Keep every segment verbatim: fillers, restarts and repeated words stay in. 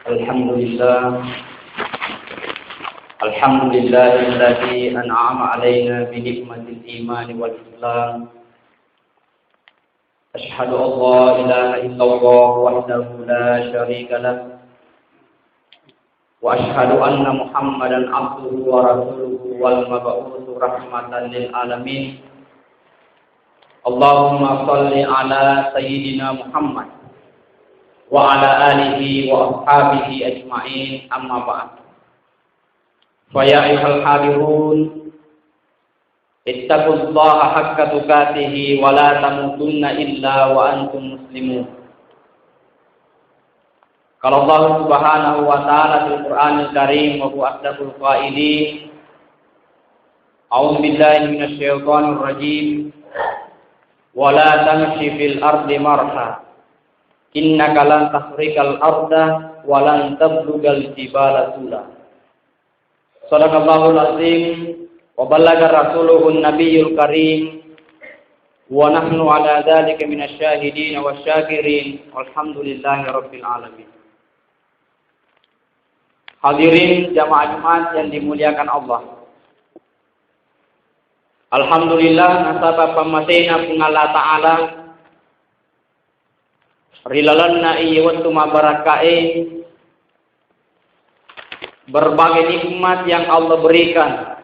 الحمد لله. الحمد لله الذي أنعم علينا بنعمة الإيمان والإسلام. أشهد أن لا إله إلا الله وحده لا شريك له، وأشهد أن محمدا عبده ورسوله والمبعوث رحمة للعالمين. اللهم صل على سيدنا محمد وعلى آله وأصحابه أجمعين، أما بعد. فيا أيها الحاضرون، اتقوا الله حق تقاته ولا تموتن إلا وأنتم مسلمون. قال الله سبحانه وتعالى في القرآن الكريم وهو أصدق القائلين: أعوذ بالله من الشيطان الرجيم. ولا تمش في الأرض مرحا إنك لن تخرق الأرض ولن تبلغ الجبال طولا. صدق الله العظيم وبلغ رسوله النبي الكريم ونحن على ذلك من الشاهدين والشاكرين والحمد لله رب العالمين. Hadirin jamaah Jumat yang dimuliakan Allah. Alhamdulillah, nasaba pammasena Puang Allah Ta'ala ri lalenna iye wettu mabbarakkae, berbagai nikmat yang Allah berikan,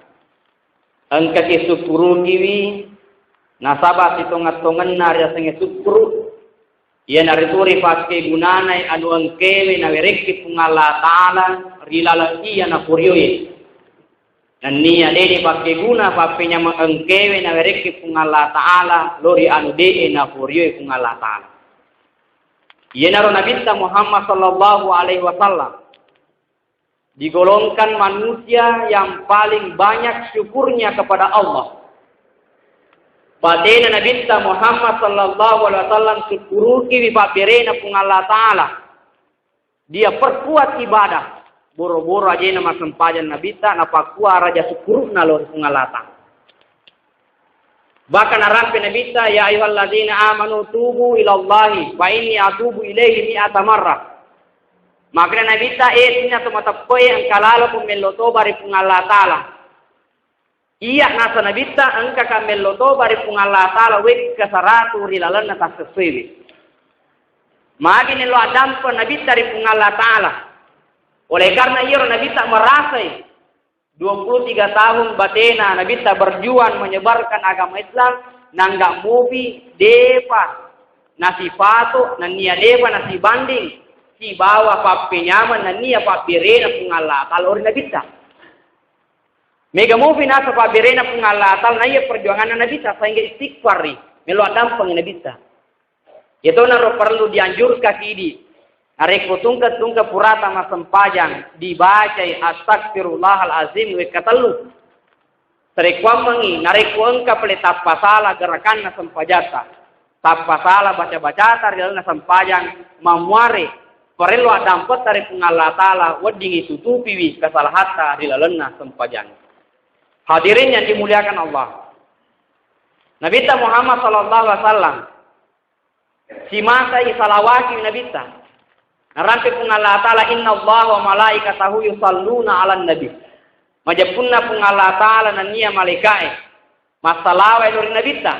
engkaki sukkurukiwi, nasaba sitongeng-tongenna riasengnge sukkuru, iyanaritu ripakkegunanai anu engkewe nawerekki Puang Allah Ta'ala ri laleng iya naporioe. Nennia de' dipakkeguna pappenyameng engkewe nawerekki Puang Allah Ta'ala lao ri anu de'e naporioe Puang Allah Ta'ala. Iyanaro Nabitta Muhammad sallallahu alaihi wasallam digolongkan manusia yang paling banyak syukurnya kepada Allah. Batena Nabitta Muhammad sallallahu alaihi wasallam sukkurukiwi pabberena Puang Allah Ta'ala. Dia perkuat ibadah. Boro-boro ajena massempajang Nabitta, napakkua raja sukkuru'na lao ri Puang Allah Ta'ala. Bahkan narampe Nabitta, "Ya ayyuhalladzina amanu tubu ilallahi fa inni atubu ilaihi mi'ata marrah." Makana Nabitta, "Eh, sininna to mateppe'e, engka laloko mello toba ri Puang Allah Ta'ala." Iya nasa Nabitta, engkaka mello toba ri Puang Allah Ta'ala wekka saratu ri lalenna tassessoewe. Magi nello addampeng Nabitta ri Puang Allah Ta'ala. Oleh karena iyaro Nabitta merasai dua puluh tiga tahun batena Nabitta berjuang menyebarkan agama Islam, nangga mupi depa nasipato, nennia depa nasibanding sibawa pappenyameng nennia pabberena Puang Allah Ta'ala lao ri Nabitta. Mega mupi nasa pabberena Puang Allah Ta'ala, naiya perjuanganna Nabitta, sehingga istighfar ri, melo addampeng Nabitta. Iyatonaro perlu dianjurkan idi. Narekko tungke-tungke purata massempajang, dibacai astagfirullahalazim wekka tellu. Sarekkuammengngi, narekko engka pale tappa sala gerakanna sempajatta, tappa sala baca-bacata ri lalenna sempajang, mammuare parellu addampetta ri Puang Allah Ta'ala, weddingngi tutupiwi kesalahatta ri lalenna sempajang. Hadirin yang dimuliakan Allah. Nabitta Muhammad sallallahu alaihi wasallam simasa isalawaki Nabitta. Narampe Puang Allah Ta'ala, "Innallaha wa malaikatahu yusalluna 'alan nabi." Majeppunna Puang Allah Ta'ala nennia malaika'e massalawai lao ri Nabitta.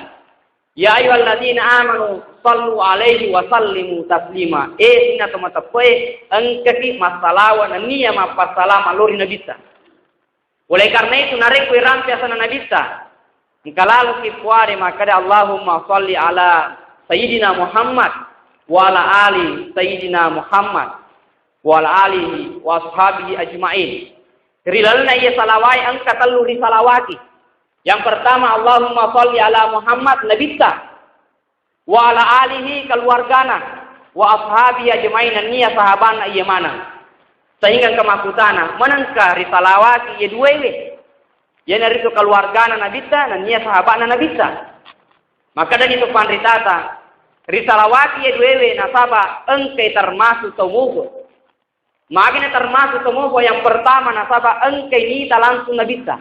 "Ya ayyuhalladzina amanu sallu alaihi wa sallimu taslima." Eh, sininna to mateppe'e, engkaki massalawa nennia mappassalama lao ri Nabitta. Oleh karena itu, narekko irampe asenna Nabitta, engka laloki puare makkeda, "Allahumma salli ala Sayyidina Muhammad wa ala ali Sayyidina Muhammad wa ala alihi wa ashabihi ajma'in." Ri lalenna iya salawai engka tellu risalawaki. Yang pertama, "Allahumma salli ala Muhammad," Nabitta. "Wa ala alihi," keluargana, "wa ashabi ajmain," nennia sahabanna iya maneng. Sehingga engka makkutana, manengka risalawati iya duewe? Iyanaritu keluargana Nabitta nennia sahabatna Nabitta. Makkedani tu panritata, risalawati iya duewe nasaba engkai termasuk tau mugo. Magina termasuk tau mugo? Yang pertama, nasaba engkai nita langsung Nabitta.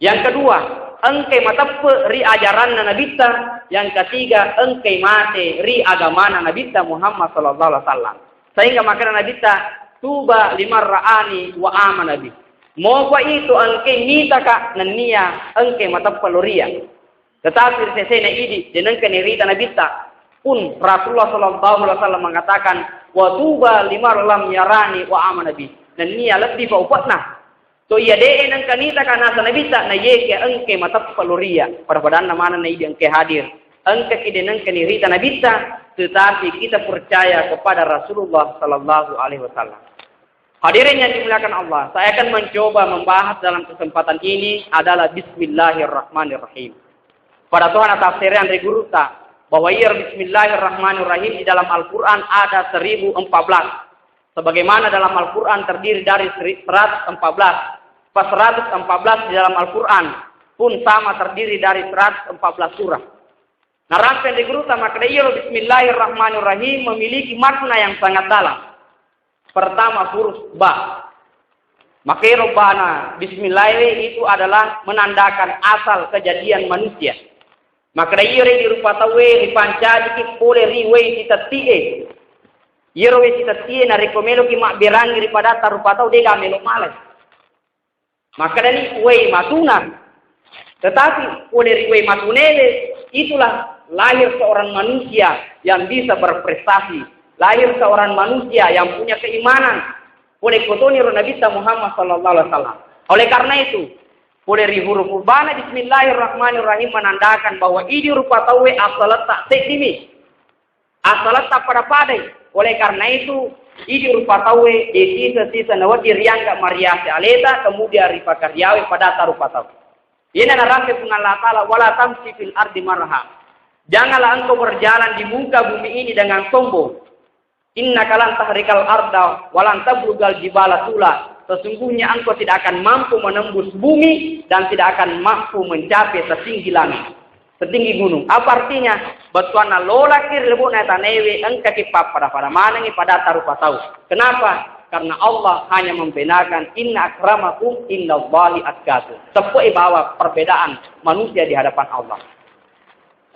Yang kedua, engkai mateppe ri ajaranna Nabitta. Yang ketiga, engkai mate ri agamana Nabitta Muhammad sallallahu alaihi wasallam. Sehingga makkeda Nabitta, "Tuba liman ra'ani wa amana bi." Mopa itu engke mitaka nennia engke mateppa lo ria. Tetapi ri sesena idi, de nengka nirita Nabitta. Pun Rasulullah sallallahu alaihi wasallam mengatakan, "Wa tuba liman lam yarani wa amana bi." Nennia lebbi pa upekna. To iya de nengka nitaka nasa Nabitta, na yeke engke mateppa lo ria. Pada-padanna maneng na idi engke hadir. Engka ki de nengka nirita Nabitta, tetapi kita percaya kepada Rasulullah sallallahu alaihi wasallam. Hadirin yang dimuliakan Allah, saya akan mencoba membahas dalam kesempatan ini adalah Bismillahirrahmanirrahim. Pada Tuhan atas serian ri guruta bahwa iya Bismillahirrahmanirrahim di dalam Al-Quran ada seribu empat belas. Sebagaimana dalam Al-Quran terdiri dari seri-, seratus empat belas. Pas seratus empat belas di dalam Al-Quran pun sama terdiri dari seratus empat belas surah. Narampeng ri guruta makkeda, iyaro Bismillahirrahmanirrahim memiliki makna yang sangat dalam. Pertama, huruf ba. Makero bana Bismillah itu adalah menandakan asal kejadian manusia. Makkeda iyaro di rupa tauwe ripancajiki pole ri wae sitettie. Iyaro wae sitettie narekko meloki mabberangi ri padatta rupa tau, dega melo malai. Makkedani, "Wai matuna." Tetapi pole ri wai matunewe, itulah lahir seorang manusia yang bisa berprestasi, lahir seorang manusia yang punya keimanan. Pole kotoni ro Nabitta Muhammad sallallahu alaihi wasallam. Oleh karena itu, pole ri huruf bana Bismillahirrahmanirrahim menandakan bahwa idi rupa tauwe asaletta seddimi. Asaletta pada-padai. Oleh karena itu, idi rupa tauwe de sisa-sisa nawedding riangga mariase aleta, kemudian ripakariawe padatta rupa tau. Iyana narampe Puang Allah Ta'ala, "Wala tamsi fil ardi maraha." Janganlah engkau berjalan di muka bumi ini dengan sombong. "Innaka lan tahrikal arda wa lan tablugal jibala tula." Sesungguhnya engkau tidak akan mampu menembus bumi dan tidak akan mampu mencapai setinggi langit, setinggi gunung. Apa artinya? Bettuanna lolaki ri lebo'na tanaewe, engkaki pappada-pada manengi padatta rupa tau. Kenapa? Karena Allah hanya membedakan, "Inna akramakum indallahi atqakum." Teppu'i bahwa perbedaan manusia di hadapan Allah.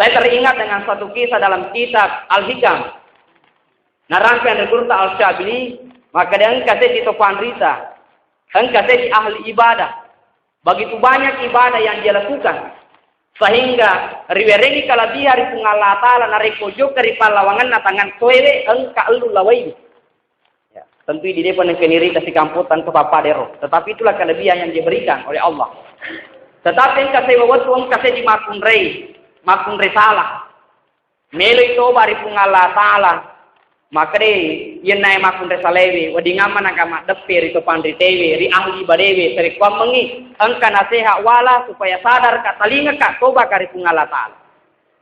Saya teringat dengan satu kisah dalam kitab Al-Hikam. Narampeng ri guruta Al-Syabili, makkeda engka seddi to panrita, engka seddi ahli ibadah. Begitu banyak ibadah yang dia lakukan, sehingga riwerengi kalabiha ri Puang Allah Ta'ala narekko jokka ri pallawangenna tangan toewe engka ellu lawaiwi. Ya, tentu idi depa nengka nirita sikamputta engka pappadero. Tetapi itulah kelebihan yang diberikan oleh Allah. Tetapi engka sewa wettu engka seddi makkunrei, makkunre sala. Meloi toba ri Puang Allah Ta'ala. Makkedai, iyannae makkunre salewe, wedding ammanaka maddeppe ri to panritewe, ri ahli ibadewe, sarekkuammengngi engka naseha wala supaya sadarka, talingaka, tobaka ri Puang Allah Ta'ala.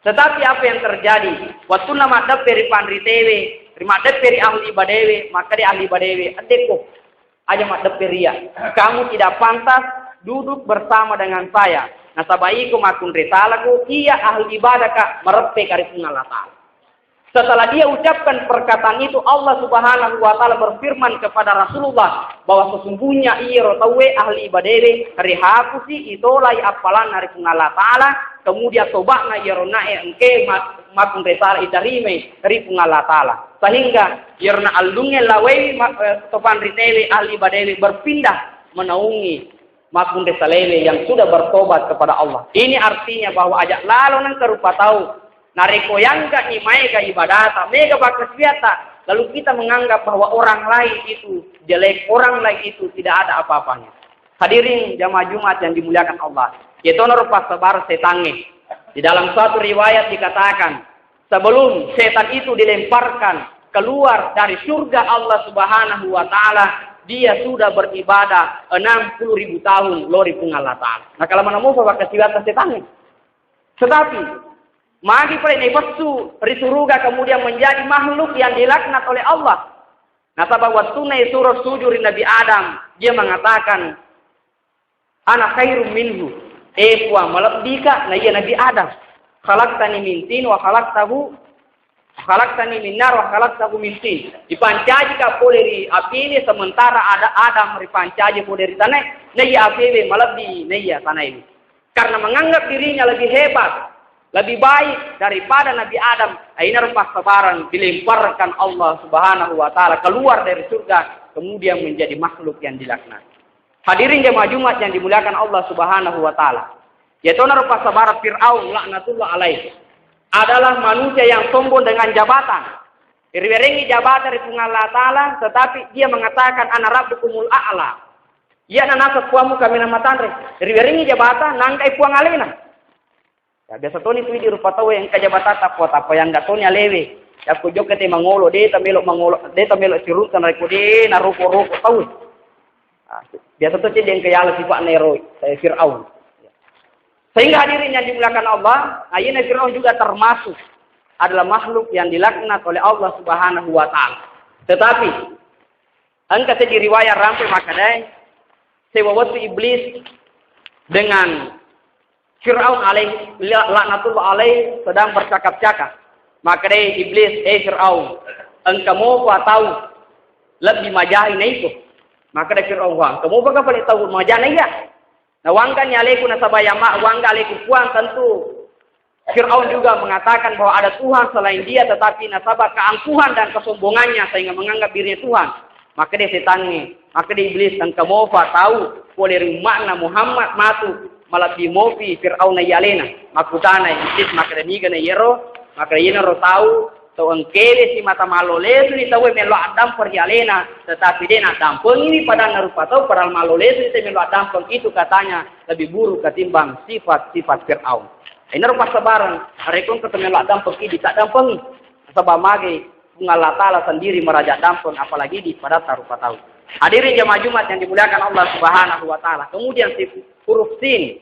Tetapi apa yang terjadi? Wettunna maddeppe ri panritewe, ri maddeppe ri ahli ibadewe, makkedai ahli ibadewe, "Addekko, aja maddeppe ria. Kamu tidak pantas duduk bersama dengan saya. Nasaba iko makkunre salako, iya ahli ibadaka, mareppeka ri Puang Allah Ta'ala." Setelah dia ucapkan perkataan itu, Allah Subhanahu wa Ta'ala berfirman kepada Rasulullah bahwa sesungguhnya iyaro tauwe ahli ibadewe rihapusi, itolai appalanna ri Puang Allah Ta'ala, kemudian toba'na iyaro nae engke ma-, makkunre sala itarimai ri Puang Allah Ta'ala. Sehingga iyaro na allungnge lawai ma-, eh, to panritewe ahli ibadewe berpindah menaungi makkunre salewe yang sudah bertobat kepada Allah. Ini artinya bahwa aja lalo nengka rupa tau. Narekko yanggani maega ibadata, mega bakkasiwiatta, lalu kita menganggap bahwa orang lain itu jelek, orang lain itu tidak ada apa-apanya. Hadirin jamaah Jumat yang dimuliakan Allah. Yetono rupa sabar setangnge. Di dalam suatu riwayat dikatakan, sebelum setan itu dilemparkan keluar dari surga Allah Subhanahu wa Ta'ala, dia sudah beribadah enam puluh ribu tahun lao ri Puang Allah Ta'ala. Nah, kalau mana mau pakai siwata setan. Tetapi, magi pale naifessu ri suruga kemudian menjadi makhluk yang dilaknat oleh Allah. Nasaba wettunna isuro sujud ri Nabi Adam, dia mengatakan, "Ana khairum minhu." Eh, Puang, malebbika na iya Nabi Adam. "Khalaqtani min tin wa khalaqtahu, khalaqtani min nar wa khalaqtahu min tin." Dipancajika pole ri apiwe, sementara ada Adam ripancaji pole ri tanae, na iya apiwe malebbi na iya tanae. Karena menganggap dirinya lebih hebat, lebih baik daripada Nabi Adam, akhirnya rupa sabarang dilemparkan Allah Subhanahu wa Ta'ala keluar dari surga. kemudian menjadi makhluk yang dilaknat. Hadirin jamaah Jumat yang dimuliakan Allah Subhanahu wa Ta'ala. Yaitu narupa sabara Fir'aun laknatullah alaih adalah manusia yang sombong dengan jabatan. Riwerengi jabatan ri Puang Allah Ta'ala, tetapi dia mengatakan, "Ana rabbukumul a'la." Iya nanasa puammu kami namatanre. Riwerengi jabatan, nangkai puang alena. Ya, biasa toni tu idi rupa tau engka jabatatta, tappa, tappa yangga toni alewe. Yakko jokka te mangolo, de tamelo mangolo, de tamelo siruntan rekko de naroko-roko tau. Ah, biasa to cedde engka yala sifat nero, eh, Fir'aun. Sehingga hadirin yang dimuliakan Allah, ayana Fir'aun juga termasuk adalah makhluk yang dilaknat oleh Allah Subhanahu wa Ta'ala. Tetapi engka seddi riwayat rampe makkedai, sewa wettu Iblis dengan Fir'aun alaih, la-, laknatullah alaih sedang bercakap-cakap. Makkedai Iblis, "Eh Fir'aun, engka mopa tau lebbi majahi naiko?" Makkeda Fir'aun, "Wah, engka mopa ka pale tau majahi naiya?" Nawanggani aleku nasaba yama-, wangga aleku puang, tentu Fir'aun juga mengatakan bahwa ada Tuhan selain dia, tetapi nasaba keangkuhan dan kesombongannya sehingga menganggap dirinya Tuhan. Makkeda setangnge, makkeda Iblis, "Engka mopa tau pole ri umma'na Muhammad matu malebbi mopi Fir'aun na iyalena?" Makkutana Iblis, makkeda, "Niga na iyaro?" Makkeda, "Iyanaro tau, tau engkewe simata mallo lesu ni tauwe mello addampeng ri alena, tetapi de naddampengiwi padanna rupa tau, padahal mallo lesu ni tau mello addampeng, itu katanya lebih buruk ketimbang sifat-sifat Fir'aun." Inaro passabareng, narekko engka to mello addampeng idi, taddampengi. Nasaba mage Puang Allah Ta'ala sendiri meraja dampeng, apalagi di padatta rupa tau. Hadirin jamaah Jumat yang dimuliakan Allah Subhanahu wa Ta'ala. Kemudian si huruf sin.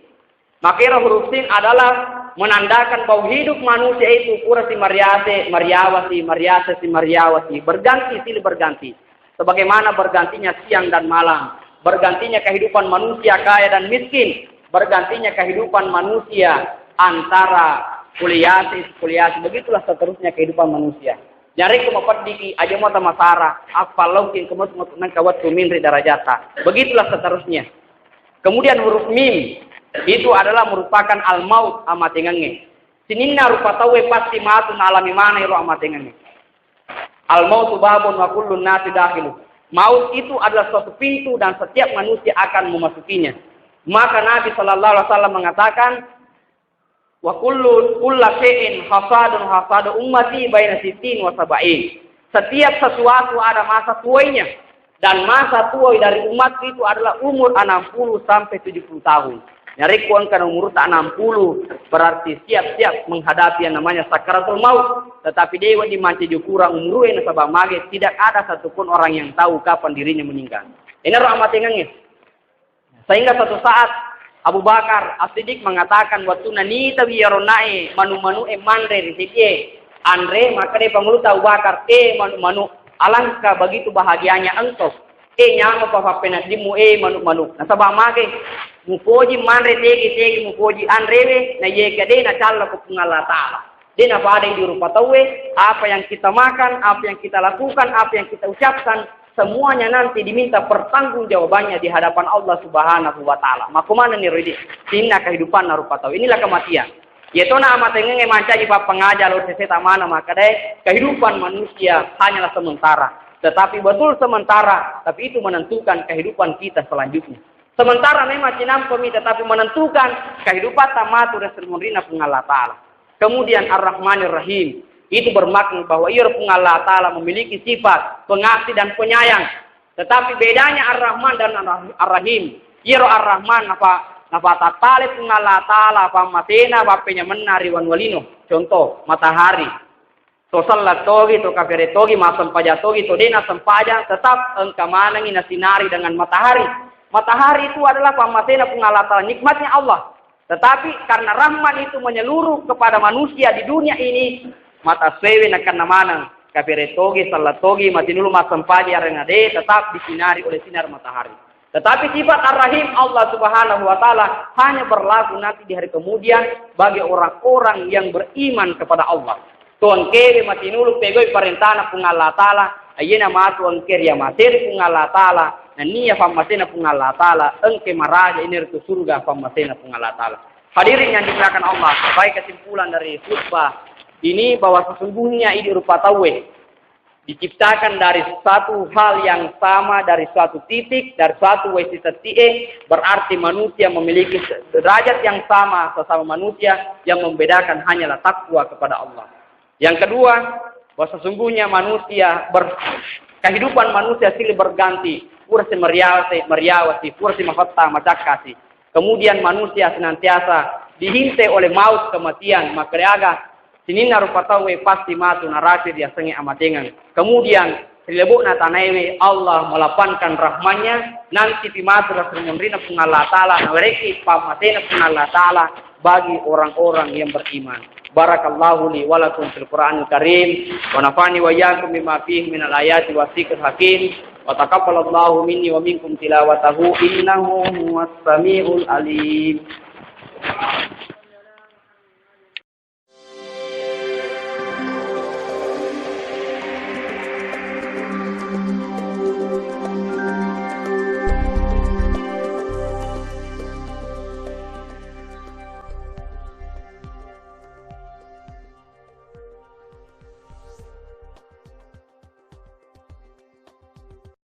Makanya huruf sin adalah menandakan bahwa hidup manusia itu pura si mariase, mariawasi, mariase, si mariawasi, berganti, silih berganti. Sebagaimana bergantinya siang dan malam, bergantinya kehidupan manusia kaya dan miskin, bergantinya kehidupan manusia antara kuliah, kuliah, begitulah seterusnya kehidupan manusia. Narekko mapeddiki, aja mota masara, appallauki engka matu-matu nengka wettu minri darajata. Begitulah seterusnya. Kemudian huruf mim itu adalah merupakan al-maut, amatengengnge. Sininna rupa tauwe pasti matu naalami maneng ro amatengengnge. Al-mautu babun wa kullun nasi dakhilu. Maut itu adalah suatu pintu dan setiap manusia akan memasukinya. Maka Nabi sallallahu alaihi wasallam mengatakan, "Wa kullu, kulla syai'in hasadun hasadu ummati baina sittin wa sab'in." Setiap sesuatu ada masa tuainya. Dan masa tuai dari umatku itu adalah umur enam puluh sampai tujuh puluh tahun. Narekko engka umurta enam puluh, berarti siap-siap menghadapi yang namanya sakaratul maut. Tetapi dewa di mancaji ukuran umurnya nasaba mage, tidak ada satupun orang yang tahu kapan dirinya meninggal. Ini rahmat. Sehingga suatu saat Abu Bakar As-Siddiq mengatakan, wettunna nitawi iyaro nae manu-manu'e manre ri seddie anre, makkeda panguluta Abu Bakar, "Eh manu-manu, alangkah begitu bahagianya engkau. Eh nyameng pa pappeneddimmu, eh manu-manu. Nasaba mage mupoji manre tegi-tegi, mupoji anrewe, na iye kede nacalla ko Puang Allah Ta'ala." De napada idi rupa tauwe, apa yang kita makan, apa yang kita lakukan, apa yang kita ucapkan, semuanya nanti diminta pertanggungjawabannya di hadapan Allah Subhanahu wa Ta'ala. Makkumanenni ro idi, sininna kehidupanna rupa tau. Inilah kematian. Yatona amatengengnge mancaji pappangaja lao seseta mana makkedae, kehidupan manusia hanyalah sementara. Tetapi betul sementara, tapi itu menentukan kehidupan kita selanjutnya. Sementara memang cinampemi, tetapi menentukan kehidupan tamatu ri munrinna Puang Allah Ta'ala. Kemudian Ar-Rahmanir Rahim, itu bermakna bahwa iyaro Puang Allah Ta'ala memiliki sifat pengasih dan penyayang. Tetapi bedanya Ar-Rahman dan Ar-, Ar-Rahim, iyaro Ar-Rahman napa, napatattale Puang Allah Ta'ala pammasena, pappenyamenna ri wanua lino. Contoh, matahari. To sellat togi, to kafere togi, massempajang togi, to de nassempajang, tetap engka manengi nasinari dengan matahari. Matahari itu adalah pammasena Puang Allah Ta'ala, nikmatnya Allah. Tetapi karena rahmat itu menyeluruh kepada manusia di dunia ini, mata sewe nakenna maneng, kafere togi, sellat togi, matinulu massempajang, arena de, tetap disinari oleh sinar matahari. Tetapi sifat Ar-Rahim Allah Subhanahu wa Ta'ala hanya berlaku nanti di hari kemudian bagi orang-orang yang beriman kepada Allah. To engkewe matinulu pegau'i parentana Puang Allah Ta'ala, ayyena matu engke riamaseri Puang Allah Ta'ala, nennia pammasena Puang Allah Ta'ala, engke maraja ineritu surga pammasena Puang Allah Ta'ala. Hadirin yang dimuliakan Allah, baik kesimpulan dari khutbah ini bahwa sesungguhnya idi rupa tauwe diciptakan dari satu hal yang sama, dari suatu titik, dari suatu wae sitetti'e, berarti manusia memiliki derajat yang sama sesama manusia, yang membedakan hanyalah takwa kepada Allah. Yang kedua, bahwa sesungguhnya manusia ber-, kehidupan manusia silih berganti, pura si meriawasi, meriawasi, pura si mafetta, macakkasi. Kemudian manusia senantiasa dihinte oleh maut, kematian, maka deaga sininna rupa tauwe pasti matu narapi riasengnge amatengeng. Kemudian ri lebo'na tanaewe Allah melapangkan rahmanya, nanti pi matu ri munrina Puang Allah Ta'ala, nawerekki pammatena Puang Allah Ta'ala bagi orang-orang yang beriman. Barakallahu li wa lakum fil Qur'anil Karim, wa nafa'ni wa iyyakum bima fihi minal ayati wa dzikril hakim, wa taqabbalallahu minni wa minkum tilawatahu, innahu huwas samiul alim.